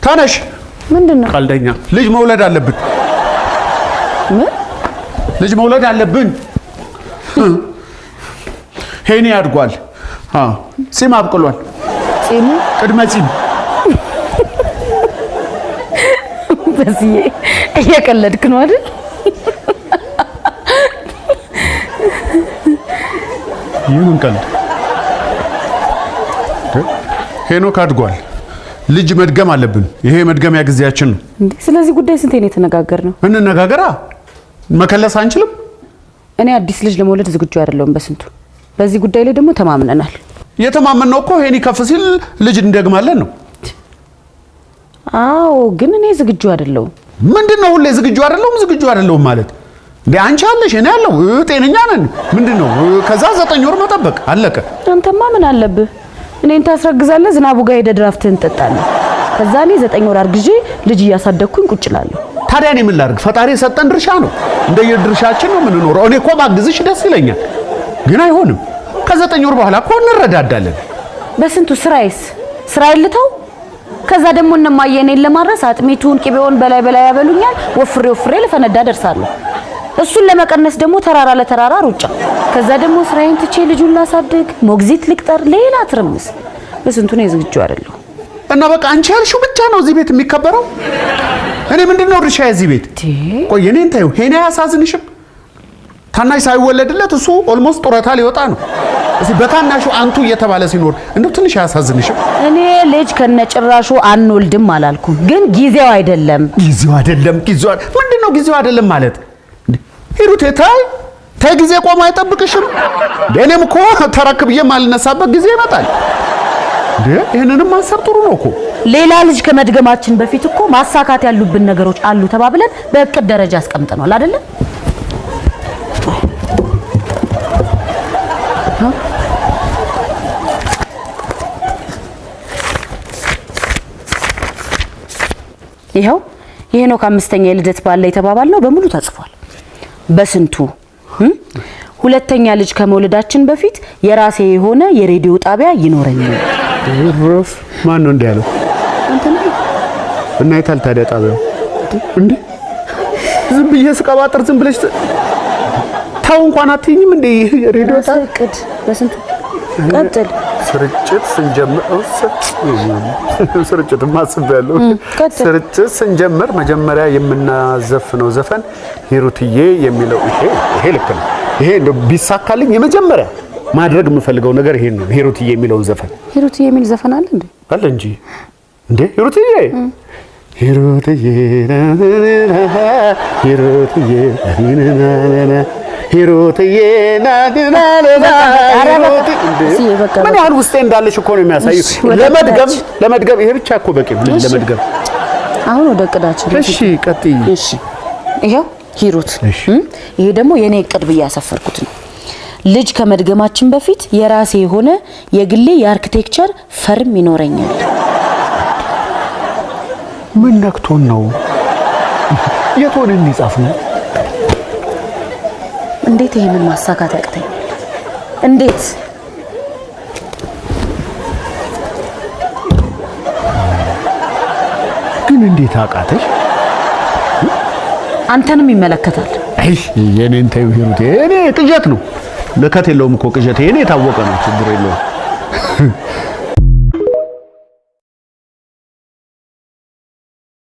ተነሽ። ምንድን ነው? ቀልደኛ። ልጅ መውለድ አለብን። ምን? ልጅ መውለድ አለብን። ሄኒ አድጓል። አዎ ጺም አብቅሏል። ጺሙ? ቅድመ ጺም። በስዬ እየቀለድክ ነው አይደል? ይህን ቀልድ? ሄኖክ አድጓል። ልጅ መድገም አለብን። ይሄ መድገሚያ ጊዜያችን ነው። እንዴ፣ ስለዚህ ጉዳይ ስንቴ ነው የተነጋገርነው? እንነጋገራ። መከለስ አንችልም። እኔ አዲስ ልጅ ለመውለድ ዝግጁ አይደለሁም በስንቱ። በዚህ ጉዳይ ላይ ደግሞ ተማምነናል። የተማመንነው እኮ ሄኒ ከፍ ሲል ልጅ እንደግማለን ነው። አዎ፣ ግን እኔ ዝግጁ አይደለሁም። ምንድን ነው ሁሌ ዝግጁ አይደለሁም ዝግጁ አይደለሁም ማለት? እንዴ አንቺ አለሽ፣ እኔ አለሁ፣ ጤነኛ ነን። ምንድን ነው? ከዛ 9 ወር መጠበቅ፣ አለቀ። አንተማ ምን አለብህ? እኔን ታስረግዛለህ፣ ዝናቡ ጋር ሄደህ ድራፍትህን ትጠጣለህ። ከዛ እኔ 9 ወር አርግዤ ልጅ እያሳደግኩኝ ቁጭ እላለሁ። ታዲያ እኔ ምን ላድርግ? ፈጣሪ የሰጠን ድርሻ ነው። እንደየድርሻችን ነው የምንኖረው። እኔ እኮ ባግዝሽ ደስ ይለኛል፣ ግን አይሆንም። ከ9 ወር በኋላ እኮ እንረዳዳለን። በስንቱ ስራዬስ? ስራዬን ልተው? ከዛ ደግሞ እነማዬ እኔን ለማድረስ አጥሚቱን ቅቤውን በላይ በላይ ያበሉኛል። ወፍሬ ወፍሬ ልፈነዳ ደርሳለሁ። እሱን ለመቀነስ ደግሞ ተራራ ለተራራ ሩጫ። ከዛ ደግሞ ስራዬን ትቼ ልጁን ላሳድግ፣ ሞግዚት ልቅጠር፣ ሌላ ትርምስ። በስንቱ እኔ ዝግጁ አይደለሁም። እና በቃ አንቺ ያልሽው ብቻ ነው እዚህ ቤት የሚከበረው? እኔ ምንድን ነው ድርሻ እዚህ ቤት? ቆይ እኔን ተይው፣ ሄኒ አያሳዝንሽም? ታናሽ ሳይወለድለት እሱ almost ጡረታ ሊወጣ ነው። እስኪ በታናሹ አንቱ እየተባለ ሲኖር እንደው ትንሽ አያሳዝንሽም? እኔ ልጅ ከነጭራሹ አንወልድም አላልኩም፣ ግን ጊዜው አይደለም። ጊዜው አይደለም። ጊዜው ምንድን ነው ጊዜው አይደለም ማለት? ሂሩቴ ታይ ታይ፣ ጊዜ ቆሞ አይጠብቅሽም። እኔም እኮ ተረክብዬ የማልነሳበት ጊዜ ይመጣል። እንዴ ይሄንንም ማሰብ ጥሩ ነው እኮ። ሌላ ልጅ ከመድገማችን በፊት እኮ ማሳካት ያሉብን ነገሮች አሉ ተባብለን በእቅድ ደረጃ አስቀምጠነዋል አይደለም? ይኸው ይሄ ነው ከአምስተኛ የልደት በዓል ላይ የተባባልነው በሙሉ ተጽፏል። በስንቱ ሁለተኛ ልጅ ከመውለዳችን በፊት የራሴ የሆነ የሬዲዮ ጣቢያ ይኖረኛል። እረፍ። ማን ነው እንዲህ ያለው? አንተ ነህ። እና የታል ታዲያ ጣቢያው? እንዴ ዝም ብዬ ስቀባጥር ዝም ብለሽ ተው እንኳን አትይኝም እንዴ? ሬዲዮ ጣቢያ እቅድ በስንቱ ቀጥል። ስርጭት ስንጀምር ስርጭትማ አስቤያለሁ። ቀጥል። ስርጭት ስንጀምር መጀመሪያ የምናዘፍነው ዘፈን ሂሩትዬ የሚለው ይሄ ልክ ነው። ይሄ እንደው ቢሳካልኝ የመጀመሪያ ማድረግ የምፈልገው ነገር ይሄን ነው። ሂሩትዬ የሚለውን ዘፈን። ሂሩትዬ የሚል ዘፈን አለ እንዴ? አለ እንጂ እንዴ። ሂሩትዬ ሂሩትዬ ሂሩትዬ ሂሩትዬ ምን ያህል ውስጤ እንዳለሽ እኮ ነው የሚያሳየው። ለመድገም ለመድገም ይሄ ብቻ እኮ በቂ ነው ለመድገም። አሁን ወደ እቅዳችን። እሺ ቀጥይ። እሺ ይኸው ሂሩት፣ ይሄ ደግሞ የኔ እቅድ ብዬ ያሰፈርኩት ነው። ልጅ ከመድገማችን በፊት የራሴ የሆነ የግሌ የ architecture firm ይኖረኛል። ምን ነክቶን ነው? የት ሆነን የጻፍነው? እንዴት ይሄንን ማሳካት ያቅተኛል? እንዴት? ግን እንዴት አቃተሽ? አንተንም ይመለከታል። አይ የኔን ተይው ሂሩት፣ የኔ ቅዠት ነው። ልከት የለውም እኮ ቅዠት። የኔ የታወቀ ነው፣ ችግር የለውም።